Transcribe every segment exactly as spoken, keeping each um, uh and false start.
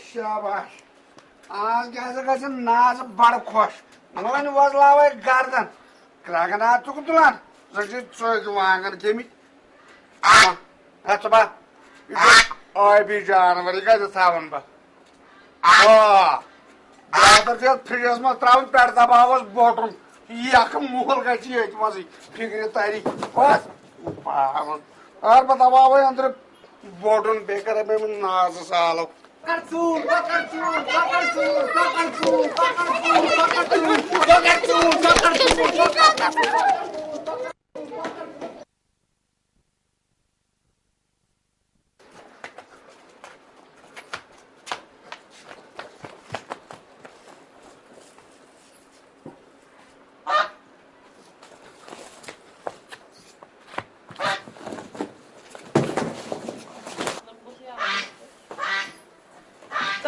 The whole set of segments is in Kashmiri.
شاباش۔ آز کیٛاہ سا گژھِ نازٕ بڑٕ خۄش۔ وۄنۍ وۄزلاوے گردن۔ کرٛٮ۪کہٕ ناد ژٕ کُن تُلان؟ زن چھِ ژۄکۍ وانٛگن کھیٚمٕتۍ۔ آ، ہتھ ژٕ با۔ یہِ چھُ ٲبی جانور، یہِ کتہِ تھاوَن بہٕ؟ آ، برادر چھِ یتھ فرجس منٛز ترٛاوٕنۍ، پٮ۪ٹھٕ دباوس بوٹُن۔ یہِ اکھ مول گژھِ ییٚتہِ منٛزٕے فِکرِ تری۔ بس، پاوُن۔ اگر بہٕ دباوے أنٛدرٕ بوٹُن، بیٚیہِ کرے بہٕ یِمن نازٕ سالو۔ چلو،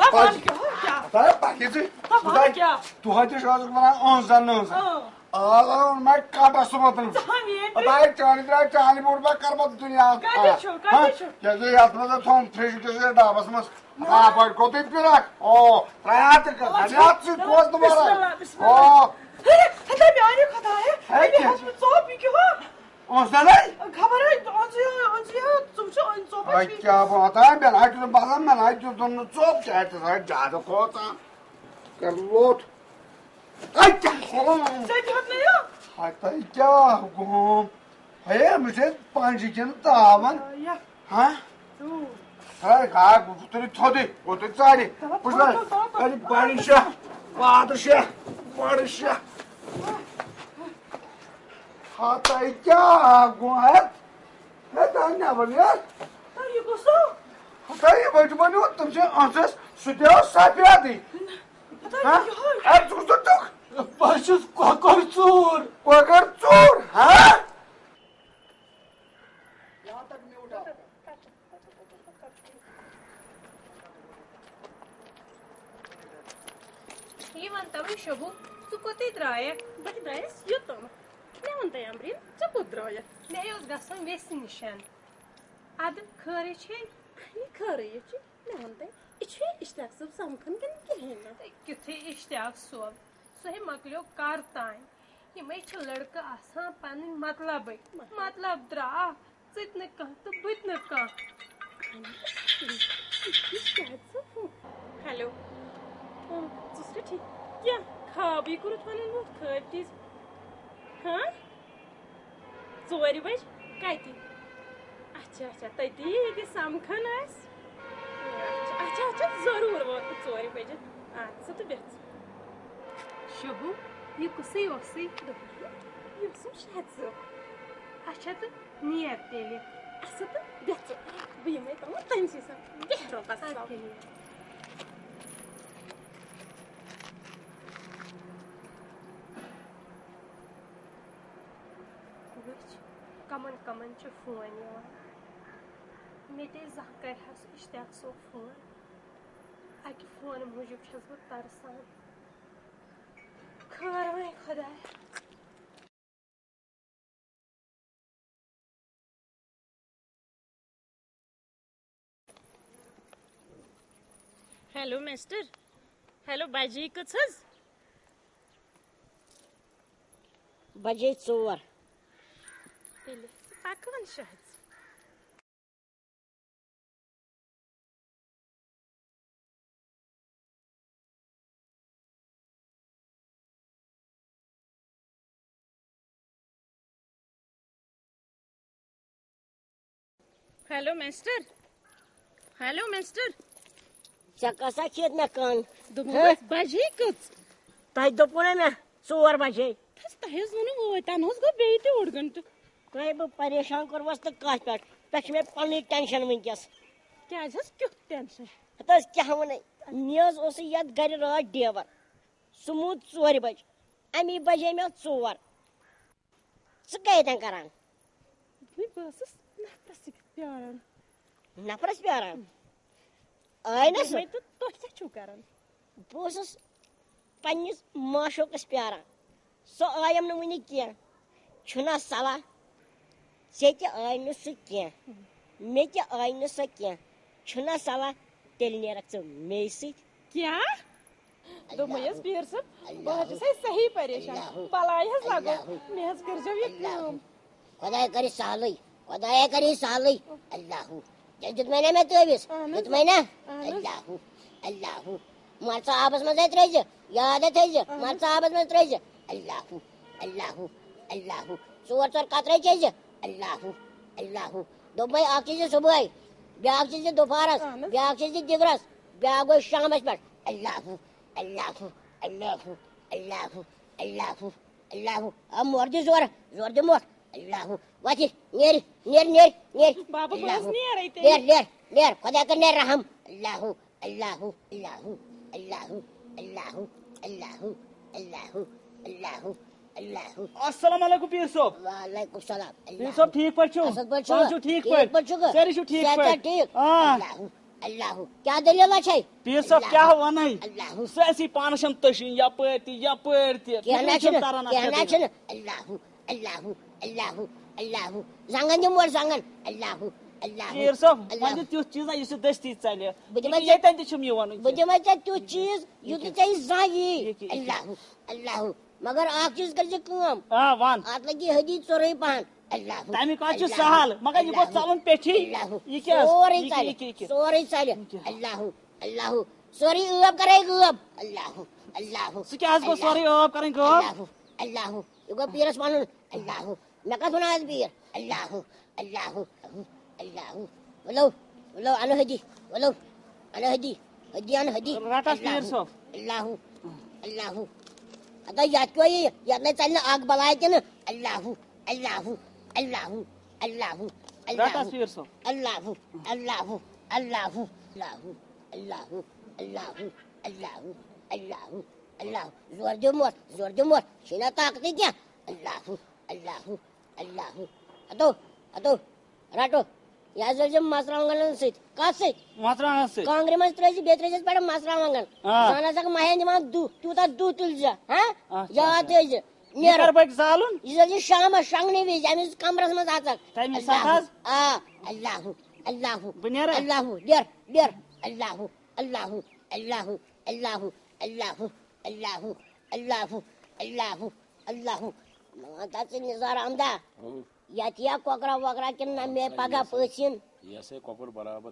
پتہٕ وَن کیٛاہ، کیٛاہ؟ ہتا پَکہِ ژٕ۔ ہتا وَن خۄداے، کیٛاہ؟ دۄہَے تہِ چھُ آز وَنان اہن سا، نہٕ سا۔ اۭں۔ آز آو مےٚ کَٹَس صُبحَس تٔمِس۔ ژٕ ہا ویٹ۔ ہتا یہِ چانہِ درٛاے، چانہِ بوٗٹھ ما کَرٕ بہٕ دُنیاہَس کَتہِ پَتھ؟ چھُ، کَتہِ ہا؟ چھُ؟ یہِ ہسا یہِ یَتھ منٛز ژےٚ تھوٚومُت فرٛج کِس یہِ ڈَبَس منٛز۔ ہتا پٲٹھۍ کوٚت یہِ پِرَکھ؟ او، ترٛایہِ ہا تہٕ کَتھ، چلو، ہَتہِ ہَتھ ژٕ چلو، کوٚت تہٕ بِسمِ مَرَکھ؟ اللہ، بِسمِ او۔ اللہ۔ ہے، ہتا میٛانہِ خۄدایہِ، ہے، ہے، مےٚ کیٛاہ؟ ہیوٚت نہٕ ژوٚپ، یہِ کیٛاہ ہو؟ اوس نہ لَے؟ خبر ہے، اَنزٕ یہِ، اَنزٕ یہِ، ژٕ وٕچھ، أنۍ ژوٚپ اَے اَسہِ۔ کیٛاہ بہٕ ہتا مےٚ نہ دیُت باسان، مےٚ نہ دیُت نہٕ ژوٚپ، کیٛاہ تہِ سا زیادٕ کھوژان۔ کر لوٚت۔ اَے کیٛاہ گوٚو؟ ژےٚ دیُت نہٕ یہِ؟ ہَتَے کیٛاہ گوٚو؟ ہے، مےٚ چھِ پنٛجہِ کِنۍ تاوان۔ آ، یَتھ۔ ہاں؟ اۭں۔ ہے، گا، تُلِو تھوٚدُے، اوتُے ژارِ۔ تَلہٕ وٕچھ نہ، تھوٚد، تھوٚد، تھوٚد۔ اَتہِ بَڑٕ شےٚ، پادٕ شےٚ، بَڑٕ شےٚ۔ ہتاے کیٛاہ گوٚو اَتھ؟ ہے، تۄہہِ نٮ۪بر نیرِ۔ تۄہہِ یہِ گوٚو سُہ؟ ہتاے، یہِ بٔچ بنیو، تِم چھِ أژَس، سُہ تہِ اوس سفیدٕے۔ ہتاے، ہاں؟ یِہوٚے۔ اَتھ ژٕ کُس دۄد چھُکھ؟ بہٕ چھُس کۄکر ژوٗر۔ کۄکر ژوٗر، ہاں؟ یہاں تک میوٹ آپ کا۔ یہِ وَن تَوَے شوبوٗ، ژٕ کوٚتٕے درٛایَکھ؟ بہٕ تہِ درٛایَس یوٚتام۔ مےٚ وَن تَے اَمبریٖن، ژٕ کوٚت درٛایَکھ؟ مےٚ اوس گژھُن ویسہِ نِشَن۔ اَدٕ خٲرٕے چھے؟ یہِ خٲرٕے یہِ چھُ۔ مےٚ وَن تَے، یہِ چھُ اشتیاق صٲب سَمکھُن کِنہٕ کِہیٖنۍ نہٕ؟ تہٕ کیُتھُے اشتیاق صٲب؟ سُہ ہے مۄکلیو کَر تام۔ یِمَے چھِ لٔڑکہٕ آسان پَنٕنۍ مطلبٕکۍ۔ مطلب۔ مطلب درٛاو، ژٕ تہِ نہٕ کانٛہہ تہٕ بہٕ تہِ نہٕ کانٛہہ۔ ہیلو۔ اۭں، ژٕ چھُکھا ٹھیٖک؟ کیٛاہ خابٕے کوٚرُتھ وَنُن ووت خٲبۍ کِس؟ ہاں؟ ژورِ بجہِ؟ کَتہِ؟ اچھا، اچھا، تٔتی ییٚتہِ سَمکھان آسہِ۔ اچھا، اچھا، اچھا، ضروٗر واتہٕ بہٕ ژورِ بجہِ۔ اَدٕ سا تہٕ بیٚہہ ژٕ۔ شوبوٗ، یہِ کُسٕے اوسُے؟ دوٚپمَے، یہِ اوسُم شاہد صٲب۔ اچھا تہٕ نیر تیٚلہِ۔ اچھا تہٕ بیٚہہ ژٕ، بہٕ یِمَے توٚمُل تٔمۍ سٕے سان۔ بیٚہہ رۄبَس اَدٕ حوالہٕ۔ کیٛاہ نیر۔ وٕچھ، کَمَن کَمَن چھُ فون یِوان۔ مےٚ تہِ زانٛہہ کَرِ ہا سُہ اشتیاق صٲب فون۔ اَکہِ فونہٕ موٗجوٗب چھَس بہٕ ترسان۔ خٲر وۄنۍ خۄدایا۔ Hello mister. ہیلو، بجے کٔژ حظ؟ بجے ژور۔ تیٚلہِ پکہٕ وۄنۍ Shahid. Hello mister. Hello mister. ژےٚ کسا کھیٚت مےٚ کن؟ دوٚپمَے ہہ؟ بجے کٔژ؟ تۄہہِ دوٚپوُ نا مےٚ ژور بجے؟ تھَس، تۄہہِ حظ ووٚنوُ وٲتۍ، تَنہٕ حظ گوٚو بیٚیہِ تہِ اوٚڑ گھنٹہٕ۔ تۄہہِ بہٕ پریشان کوٚروَس تہٕ کَتھ پٮ۪ٹھ؟ پٮ۪ٹھ چھِ مےٚ پَنٕنۍ ٹٮ۪نشَن وٕنکٮ۪س۔ کیٛازِ حظ، کیُتھ ٹٮ۪نشَن؟ ہَتہٕ حظ کیٛاہ وَنَے، مےٚ حظ اوسُے یَتھ گَرِ راتھ ڈیوَر۔ سُہ موٗد ژورِ بَجہِ۔ اَمی بَجے مےٚ ژور۔ ژٕ کَتٮ۪ن کَران؟ دوٚپمَے بہٕ ٲسٕس نفرَس سۭتۍ پیٛاران۔ نفرَس پیٛاران؟ آے نہ سُہ؟ دوٚپمَے تہٕ تُہۍ کیٛاہ چھُو کَران؟ بہٕ اوسُس پنٛنِس معشوقَس پیٛاران۔ سۄ آیَم نہٕ وٕنہِ کینٛہہ۔ چھُنہ صلاح، ژےٚ تہِ آے نہٕ سُہ کینٛہہ، مےٚ تہِ آے نہٕ سۄ کینٛہہ۔ چھُنہ صلاح، تیٚلہِ نیرَکھ ژٕ مے سۭتۍ۔ کیٛاہ؟ دوٚپمَے حظ، پیٖر صٲب، بہٕ حظ چھَسَے صحیح پریشان۔ اللہ۔ بَلاے حظ لَگو۔ اللہ۔ مےٚ حظ کٔرۍزیو یہِ اللہ۔ کٲم۔ خۄداے کَرِ سہلٕے، خۄدایا کَرِ سہلٕے۔ اللہ۔ ژےٚ دیُتمَے نا مےٚ تعویٖذ؟ اہن حظ۔ دیُتمَے نا؟ اہن حظ۔ اللہ، اللہ۔ مرژٕ آبَس منٛزَے ترٛٲیزِ، یادَے تھٲیزِ، اہن حظ۔ مرژٕ آبَس منٛز ترٛٲیزِ۔ اللہ، اللہ، اللہ۔ ژور ژور قطرے چیٚیزِ۔ اللہ، اللہ۔ دوٚپمَے اَکھ چیٚیزِ صُبحٲے، بیٛاکھ چیٚیزِ دُپہرَس، اہن حظ۔ بیٛاکھ چیٚیزِ دِگرَس، بیٛاکھ گوٚو شامَس پٮ۪ٹھ۔ اللہ، اللہ، اللہ، اللہ، اللہ، اللہ۔ آ، مور دِ زورٕ، زورٕ دِ مور۔ اللہ، وۄتھ یہِ، نیر، نیر، نیر، نیر۔ بابا، بہٕ حظ اللہ۔ نیرے تیٚلہِ۔ نیر، نیر، نیر، خۄداے کٔرِنَے رحم۔ اللہ، اللہ، اللہ، اللہ، اللہ، اللہ، اللہ، اللہ، اللہ۔ السلام علیکم پیٖر صٲب۔ وعلیکم السلام۔ اللہ۔ پیٖر صٲب، ٹھیٖک پٲٹھۍ چھِو؟ اَصٕل پٲٹھۍ چھِو؟ پانہٕ چھِو ٹھیٖک ٹھیٖک پٲٹھۍ؟ پٲٹھۍ چھِو؟ سٲری چھِو ٹھیٖک صحت چھا پٲٹھۍ؟ ٹھیٖک؟ آ۔ اللہ، اللہ۔ کیٛاہ دٔلیٖلہ چھے؟ پیٖر صٲب، اللہ۔ کیٛاہ وَنَے؟ اللہ۔ سٲرسٕے پانَس چھَم تٔشیٖن، یَپٲرۍ تہِ، یَپٲرۍ تہِ۔ کینٛہہ نہ مےٚ چھُنہٕ چھُنہٕ، تَران اَتھ کینٛہہ نہ کیٛاہ چھُنہٕ۔ دٔلیٖل۔ اللہ، اللہ، اللہ، اللہ۔ زنٛگن دِمو زنٛگن۔ اللہ، اللہ، پیٖر صٲب، اللہ۔ وۄنۍ دِ تیُتھ چیٖزا یُس یہِ دٔستی ژَلہِ۔ بہٕ دِمے یہِ ژےٚ، ییٚتٮ۪ن تہِ چھُم یِوان۔ بہٕ دِمے ژےٚ تیُتھ چیٖز یُتھ نہٕ ژےٚ یہِ زانٛہہ یی۔ یہِ کیٛاہ، یہِ کیٛاہ؟ اللہ، اللہ۔ مگر اکھ چیٖز کٔرۍ زِ کٲم۔ آ، وَن۔ اَتھ لَگہِ ہدی ژوٚرُے پہن۔ اللہ۔ تَمیُک حظ چھُ اللہ۔ سہل، مگر یہِ گوٚژھ اللہ۔ ژَلُن پیٚٹھی۔ اللہ۔ یہِ کیٛاہ حظ؟ سورُے یہِ کیٛاہ، ژَلہِ، یہِ کیٛاہ، یہِ کیٛاہ؟ سورُے ژَلہِ۔ یہِ کیٛاہ؟ اللہ، اللہ۔ سورُے ٲب کَرے غٲب۔ اللہ، اللہ۔ سُہ کیٛاہ حظ گوٚو اللہ۔ سورُے ٲب کَرٕنۍ غٲب؟ اللہ، اللہ۔ یہِ گوٚو پیٖرَس وَنُن۔ اللہ۔ مےٚ کَتھ وَنان اَتھ پیٖر؟ اللہ، اللہ، اللہ۔ ولو، ولو، اَنو ہدی، ولو، اَنو ہدی، ہدی اَنو ہدی۔ رَٹَس پیٖر اللہ، صٲب۔ اللہ، اللہ۔ اَدا یَتھ کیٛاہ یہِ؟ یَتھ نَے ژَلہِ نہٕ اَکھ بَلاے تہِ نہٕ۔ اللہ، اللہ، اللہ، اللہ، اللہ۔ رَٹَس پیٖر صٲب۔ اللہ، اللہ، اللہ، اللہ۔ زور دِمُت، زور دِمُت، چھُے نہ طاقتٕے کینٛہہ۔ اللہ، اللہ۔ اللہ۔ ہتو، ہتو، رٹو۔ یہِ حظ ٲسۍ زِ مرژٕوانٛگنن سۭتۍ۔ کتھ سۭتۍ؟ مرژٕوانٛگنن سۭتۍ۔ کانٛگرِ منٛز ترٲوۍ زِ، بیٚیہِ ترٲوۍ زِس پٮ۪ٹھٕ مرژٕوانٛگن۔ آ۔ زن ہسا مہین دِوان دُہ، تیوٗتاہ دُہ تُلۍ زِ، ہاں؟ اچھا، یاد اچھا۔ تھٲوۍ زِ۔ یہِ نیرو۔ کر بہٕ زالُن؟ یہِ زٲلۍ زِ شامس شۄنٛگنہٕ وِزِ، ییٚمہِ وِزِ کمرس منٛز اژکھ۔ تمہِ ساتہٕ اللہ۔ حظ؟ آ، اللہ، اللہ۔ بہٕ نیرا؟ اللہ، نیر، نیر۔ اللہ، اللہ، اللہ، اللہ۔ اللہ، اللہ، اللہ، اللہ۔ مان تا ژٕ نثار احمدا، اۭں۔ یتھ یا کۄکرا وۄکرا کِنہٕ نہ مےٚ پگاہ پٔژھۍ یِن۔ یہِ ہسا یہِ کۄکُر برابر۔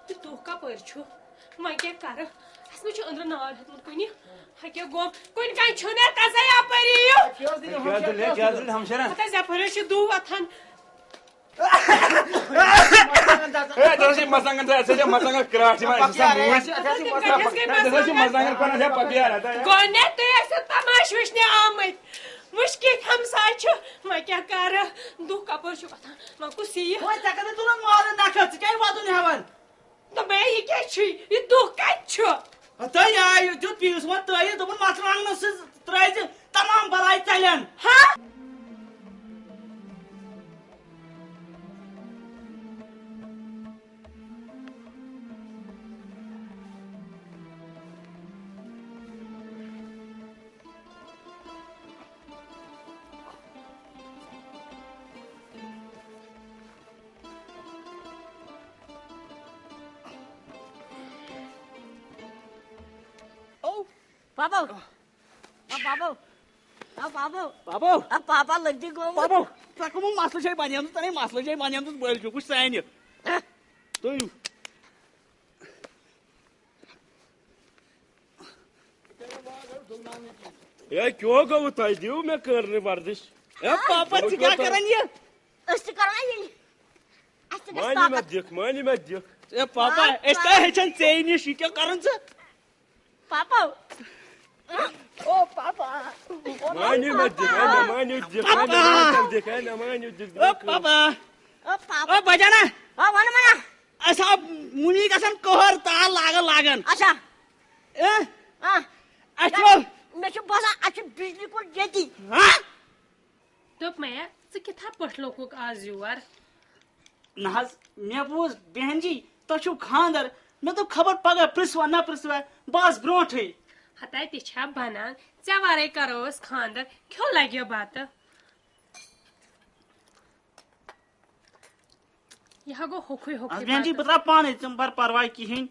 یہِ دُہ کپٲرۍ چھُ؟ وۄنۍ کیٛاہ کرٕ؟ اَسہِ ما چھُ أنٛدرٕ نار ہیوٚتمُت کُنہِ؟ ہا کیٛاہ گوٚو؟ کُنہِ کَنہِ چھُنہٕ اَتھ ژَزَے اَپٲری یِیِو۔ کیٛاہ حظ دِنۍ ہمشیرا؟ ہتا یَپٲرۍ حظ چھُ دُہ وۄتھان۔ ہے، ژےٚ ٲسٕے مَژرٛانٛگَن، ژےٚ ٲسٕے مَژرٛانٛگَن کرٛاٹھ یِوان، اَسہِ چھِ آسان موٗدۍ۔ ژےٚ ٲسٕے مَژرٛانٛگَن کرٛاٹھ، ژےٚ ٲسٕے مَژرٛانٛگَن کرٛاٹھ، ژےٚ پَپیار ہَتا۔ گۄڈٕنٮ۪تھ تُہۍ ٲسِو تماشہٕ وٕچھنہِ آمٕتۍ، وٕچھ کِتھ ہمساے چھِ، وۄنۍ کیٛاہ کَرٕ؟ دُہ کَپٲرۍ چھُ وۄتھان، وۄنۍ کُس یِیہِ؟ وۄنۍ ژےٚ کَتہِ تُلُن مالہٕ نَکھٕ، ژٕ کیٛازِ وَدُن ہٮ۪وان؟ دوٚپمَے، یہِ کیٛاہ چھُے؟ یہِ دُہ کَتہِ چھُ؟ ہَتٲے، یہِ آے، یہِ دیُت پیٖرَس وۄنۍ تٲویٖز، دوٚپُن، مَژرٛانٛگنَس سۭتۍ ترٛٲوزِ، تمام بَلاے ژَلن۔ ہا؟ او۔ پاپا۔ آ، پاپا۔ آ، پاپا۔ پاپا۔ آ، پاپا، لٔگۍ تہِ گوٚمُت۔ پاپا، ژےٚ کٕمو مسلہٕ چھے بنیمٕژ؟ ژےٚ نے مسلہٕ چھے بنیمٕژ، بٔلۍ چھُکھ وٕچھ سانہِ۔ تُہۍ۔ ہے، کیٛاہ گوٚوٕ تۄہہِ؟ دِیِو مےٚ کٔرنہِ وردِش۔ ہے، پاپا، ژٕ کیٛاہ کران یہِ؟ أسۍ تہِ کرو ییٚلہِ اَسہِ تہِ گژھِ مانی مےٚ طاقت۔ دِکھ، مانی مےٚ دِکھ۔ اے پاپا، آ، أسۍ آ۔ تہِ ہیٚچھان ژےٚ نِش، یہِ کیٛاہ کران ژٕ؟ پاپا۔ او پاپا۔ مانی مےٚ دِکھ، ہے مےٚ مانی دِکھ، ہے مےٚ پاپا۔ مانی دِکھ، ہے مےٚ مانی دِکھ، او دِکھ۔ پاپا۔ او پاپا۔ او بجانا۔ او وَن مَنا۔ اَسہِ آو مُنی گژھان قہر تال لاگان لاگان۔ اچھا۔ اے؟ آ۔ اَسہِ چھُ مےٚ چھُ باسان، اَسہِ چھُ بجلی کُل ییٚتی۔ ہا؟ دوٚپ مےٚ، ژٕ کِتھا پٲٹھۍ لوٚگُکھ آز یور؟ نہ حظ، مےٚ بوٗز بیٚہن جی، تۄہہِ چھُو خانٛدر۔ مےٚ دوٚپ خبر پگاہ پرٛژھوا نہ پرٛژھوا، بہٕ آس برونٛٹھٕے۔ ہتا تہِ چھا بنان، ژےٚ ورٲے کرو أسۍ خانٛدر، کھیو لگہِ بتہٕ۔ یہِ ہا گوٚو ہوٚکھُے ہوٚکھُے اَدٕ بیٚنہِ جی، بَتہٕ۔ بہٕ ترٛاوٕ پانَے، ژٕ مہٕ بَر پَرواے کِہیٖنۍ۔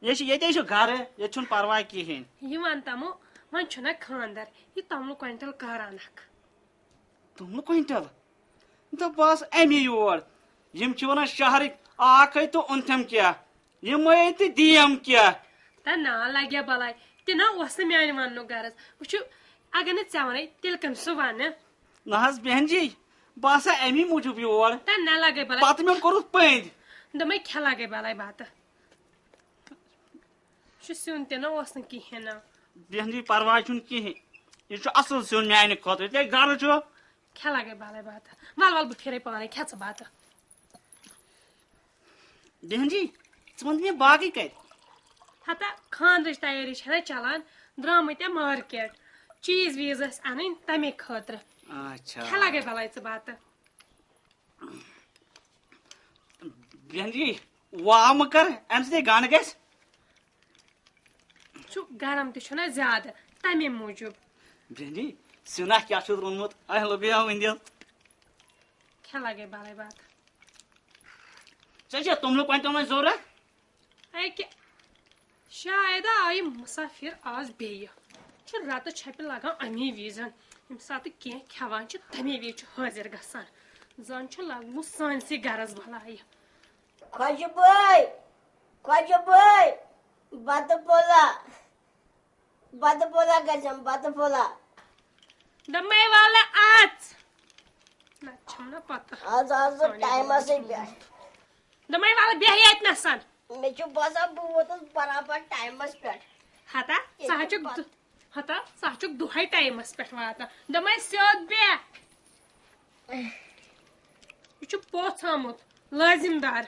یہِ چھِ، ییٚتے چھُ گَرٕ، ییٚتہِ چھُنہٕ پَرواے کِہیٖنۍ۔ یہِ وَن تَمو، وۄنۍ چھُنہ خانٛدَر، یہِ توٚملہٕ کویِنٹَل کَر اَنَکھ؟ توٚملہٕ کویِنٹَل؟ دَپ بہٕ آس اَمی یور۔ یِم چھِ وَنان شہرٕکۍ اَکھ ہے تہٕ اوٚنتھَم کیٛاہ؟ یِم ہے تہٕ دِیَم کیٛاہ؟ تہ نا لگیا بلاے، تہِ نا اوس نہٕ میانہِ وننُک غرض۔ وٕچھِو، اگر نہٕ ژےٚ ونے، تیٚلہِ کٔمۍ سُہ ونہِ؟ نہ حظ بیہن جی، بہٕ آسا امی موٗجوٗب یور۔ تہ نہ لگے بلاے۔ پتہٕ مےٚ کوٚرُتھ پٔنٛدۍ۔ دوٚپمَے کھےٚ لگے بلاے بتہٕ۔ چھُ سیُن تہِ نہ اوس نہٕ کِہیٖنۍ نہٕ۔ بیہن جی، پرواے چھُنہٕ کِہیٖنۍ، یہِ چھُ اصل سیُن میانہِ خٲطرٕ، ییٚلہِ تۄہہِ گرٕ چھُ۔ کھےٚ لگے بلاے بتہٕ۔ ول ول، بہٕ پھرے پانے، کھےٚ ژٕ بتہٕ۔ بیہن جی، ژٕ وَن تہٕ مےٚ باقٕے کَتہِ؟ ہتا خانٛدرٕچ تیٲری چھےٚ نہ چلان، درٛامٕتۍ ژےٚ مارکیٹ، چیٖز ویٖز ٲسۍ اَنٕنۍ تَمے خٲطرٕ۔ اچھا۔ کھےٚ لَگے بَلاے ژٕ بَتہٕ۔ بیہن جی، واو مہٕ کر، اَمہِ سۭتۍ ہے گنٛڈ گژھِ۔ چھُ گرم تہِ چھُنہ زیادٕ، تَمے موٗجوٗب۔ بیہن جی، سیُنہ کیٛاہ چھُتھ روٚنمُت؟ اے لوٚگُے آو أنٛدِتھ۔ کھےٚ لَگے بَلاے بَتہٕ۔ ژےٚ چھےٚ توٚملہٕ کۄینٹل وۄنۍ ضروٗرت؟ اَکہِ شاید آیہِ مُسافِر آز بیٚیہِ۔ چھُ رَتہٕ چھَپہِ لَگان اَمی وِزٮ۪ن۔ ییٚمہِ ساتہٕ کینٛہہ کھٮ۪وان چھِ، تَمی وِزِ چھُ حٲضِر گژھان۔ زَن چھُ لَگمُت سٲنۍسٕے گَرَس بَلایہِ۔ خۄجہِ بٲے، خۄجہِ بٲے، بَتہٕ پھوٚلہ۔ بَتہٕ پھوٚلہ گژھٮ۪م، بَتہٕ پھوٚلہ۔ دوٚپمَے وَلہٕ اَژ۔ نہ چھَم نہ پَتہ۔ آز آز سانہِ ٹایمَسٕے گرِ پٮ۪ٹھ۔ دوٚپمَے وَلہٕ بیٚہہ ییٚتہِ نَسَن۔ مےٚ چھُ باسان بہٕ ووتُس برابر ٹایمَس پٮ۪ٹھ۔ ہتا، ییٚتہِ ژٕ ہا چھُکھ پَتہٕ۔ دُ-، ہتا، ژٕ ہا چھُکھ دۄہَے ٹایمَس پٮ۪ٹھ واتان۔ دوٚپمَے سیوٚد بیٚہہ۔ یہِ چھُ پوٚژھ آمُت، لٲزِم دار۔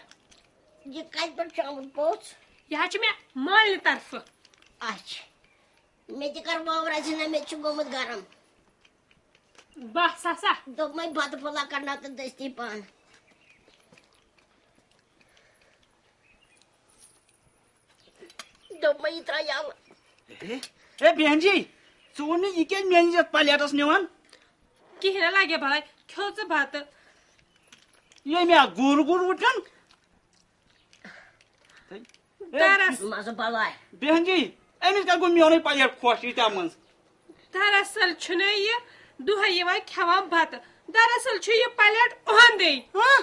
یہِ کَتہِ پٮ۪ٹھ چھُ آمُت پوٚژھ؟ یہِ حظ چھُ مےٚ مٲلنہِ طرفہٕ۔ اچھا۔ مےٚ تہِ کر وٲو رَژھِ ہنا، مےٚ تہِ چھُ گوٚمُت گرم۔ بس ہسا۔ دوٚپمَے بَتہٕ پھوٚلہ کَڑناو تہٕ دٔستی پَہَن۔ دوٚپمَے یہِ ترٛاو یَلہٕ۔ اے، اے، بیہن جی، ژٕ ووٚن مےٚ یہِ کیٛازِ میٛٲنِس یَتھ پلیٹَس نِوان؟ کِہیٖنۍ نہ لَگہِ بَلاے، کھیوٚو ژٕ بَتہٕ۔ ییٚمۍ ہا گُر گُر وٕچھُن۔ دراصل۔ مزٕ بلاے۔ بیہن جی، أمِس کتہِ گوٚو میونُے پلیٹ خۄش ییٖتیٛاہ منٛز؟ دراصل چھُنہٕ یہِ دۄہے یِوان کھٮ۪وان بتہٕ۔ دراصل چھُ یہِ پلیٹ اُہندٕے۔ ہاں؟